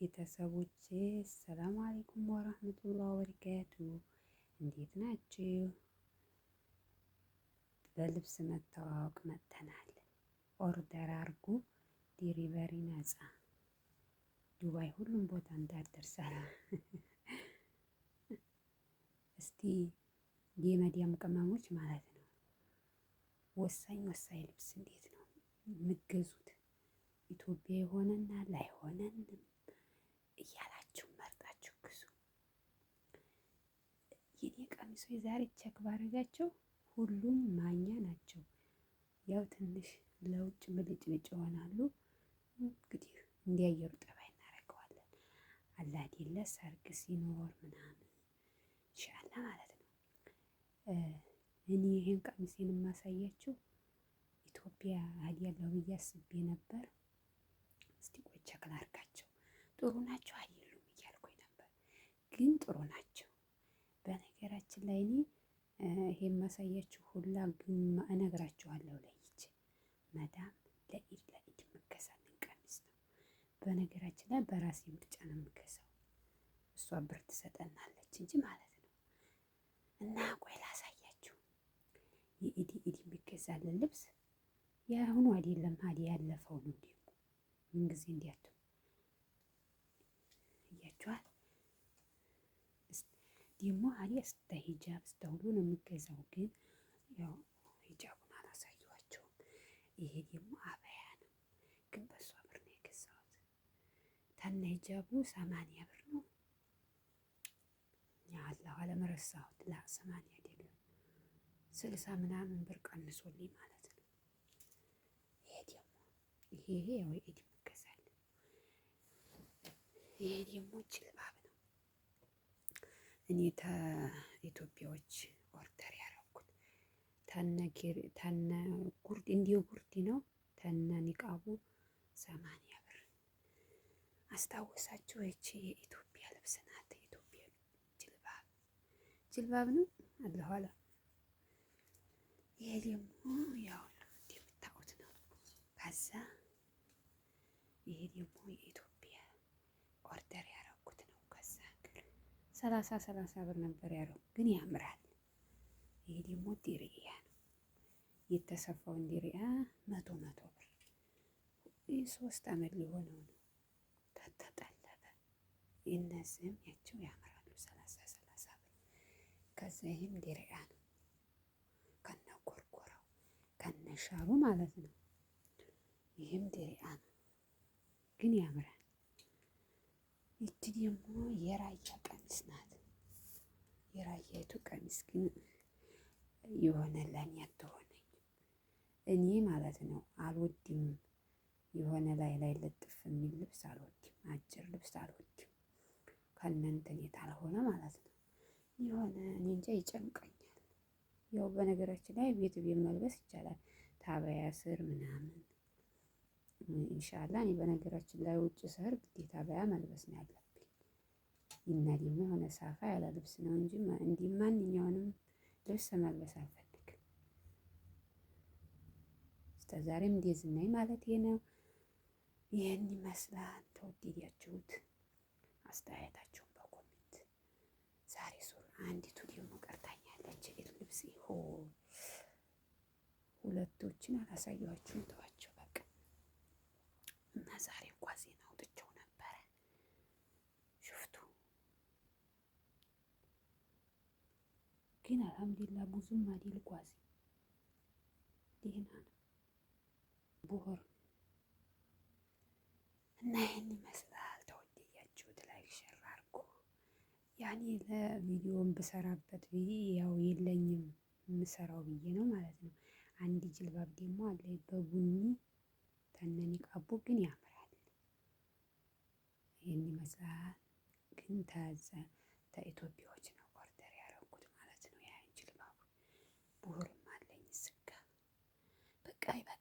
ቤተሰቦቼ ሰላም አለይኩም ወራህመቱላሂ ወበረካቱ። እንዴት ናችሁ? በልብስ መተዋወቅ መጥተናል። Order አርጉ፣ delivery ነጻ። ዱባይ ሁሉም ቦታ እንዳደርሳል። እስቲ የመዲያም ቅመሞች ማለት ነው ወሳኝ ወሳኝ ልብስ እንዴት ነው የምትገዙት? ኢትዮጵያ የሆነናል አይሆነንም እያላችሁ መርጣችሁ ግዙ። የኔ ቀሚሶች ዛሬ check ባረጋቸው ሁሉም ማኛ ናቸው። ያው ትንሽ ለውጭ ብልጭልጭ ይሆናሉ። እንግዲህ እንዲያየሩ ጠባይ እናደርገዋለን። አላዲለ ሰርግ ሲኖር ምናምን ኢንሻአላ ማለት ነው። እኔ ይሄን ቀሚሴን የማሳያችሁ ኢትዮጵያ እሄዳለሁ ብዬ አስቤ ነበር። እስቲ ቆይ check ላድርጋቸው ጥሩ ናቸው አይደሉም እያልኩኝ ነበር፣ ግን ጥሩ ናቸው። በነገራችን ላይ እኔ ይሄ የማሳያችሁ ሁላ ግማ እነግራችኋለሁ ለይቼ መዳም ለኢድ ለኢድ የምገዛልን ቀሚስ ነው። በነገራችን ላይ በራሴ ምርጫ ነው የምገዛው። እሷ ብር ትሰጠናለች እንጂ ማለት ነው። እና ቆይ ላሳያችሁ የኢድ ኢድ የሚገዛልን ልብስ የአሁኑ አይደለም፣ ሀዲ ያለፈው ነው። ደግሞ ምንጊዜ እንዲያቱ እያችኋል ደግሞ ሀዲ እስተ ሂጃብ እስተ ሁሉ ነው የሚገዛው፣ ግን ያው ሂጃቡን አላሳየኋቸውም። ይሄ ደግሞ አበያ ነው፣ ግን በሷ ብር ነው የገዛሁት። ተነ ሂጃቡ 80 ብር ነው። ያአላሁ አለመረሳሁት። ላ 80 አይደለም 60 ምናምን ብር ቀንሶልኝ ማለት ነው። ይሄ ደግሞ ይሄ ያው የኢድ ይገዛል። ይሄ ደግሞ ጅልባብ ነው። እኔ ከኢትዮጵያዎች order ያደረኩት ተነ ጉርድ እንዲሁ ጉርድ ነው። ተነ ኒቃቡ 80 ብር። አስታወሳችሁ? ይቺ የኢትዮጵያ ልብስ ናት። የኢትዮጵያ ጅልባብ ጅልባብ ነው አለኋላ። ይሄ ደግሞ ያው እንደምታዩት ነው። ከዛ ይሄ ደግሞ የኢትዮጵያ order ያደረኩት ነው። ከዛ 30 30 ብር ነበር ያደረኩት፣ ግን ያምራል። ይሄ ደግሞ ዲሪያ ነው። የተሰፋውን ዲሪያ 100 100 ብር። ይህ 3 አመት ሊሆነው ነው። ተተጠለበ። እነዚህም ያቸው ያምራሉ። 30 30 ብር። ከዛ ይህም ዲሪያ ነው ከነ ጎርጎራው ከነ ሻሩ ማለት ነው። ይህም ዲሪያ ነው ግን ያምራል። ይቺ ደግሞ የራያ ቀሚስ ናት። የራያይቱ ቀሚስ ግን የሆነ ለኔ አትሆነኝ። እኔ ማለት ነው አልወድም። የሆነ ላይ ላይ ልጥፍ የሚል ልብስ አልወድም። አጭር ልብስ አልወድም። ከእነ አልሆነ ማለት ነው። የሆነ እኔ እንጃ ይጨንቀኛል። ያው በነገራችን ላይ ቤት ቤት መልበስ ይቻላል። ታበያ ስር ምናምን ኢንሻአላ። እኔ በነገራችን ላይ ውጭ ስሄድ ግዴታ አበያ መልበስ ነው ያለብኝ። እና ደግሞ የሆነ ሳፋ ያለ ልብስ ነው እንጂ እንዲህ ማንኛውንም ልብስ መልበስ አልፈልግም። እስከ ዛሬም እንደዚህ ነኝ ማለት ነው። ይህን ይመስላል። ተወደዳችሁት አስተያየታችሁን በ comment። ዛሬ ሱር አንዲቱ ደግሞ ቀርታኛለች። ልብስ ይሆ ሁለቶችን አላሳየኋችሁም፣ ተዋቸው በቃ። እና ዛሬ ጓዜን አውጥቼው ነበረ። ሽፍቱ ግን አልሐምዱሊላህ ብዙም አይደል ጓዜ ደህና ነው። ቦር እና ይህን ይመስላል። ተወደያችሁት like share አድርጉ። ያኔ ለቪዲዮን ብሰራበት ብዬ ያው የለኝም የምሰራው ብዬ ነው ማለት ነው። አንድ ጅልባብ ደግሞ አለ በቡኒ ተነኒቃቡ ግን ያምራል። ይህን ይመስላል። ግን ተኢትዮጵያዎች ነው order ያደረኩት ማለት ነው። ያን ጅልባቡ ቡሁርም አለኝ ስጋ በቃ ይበቃኛል።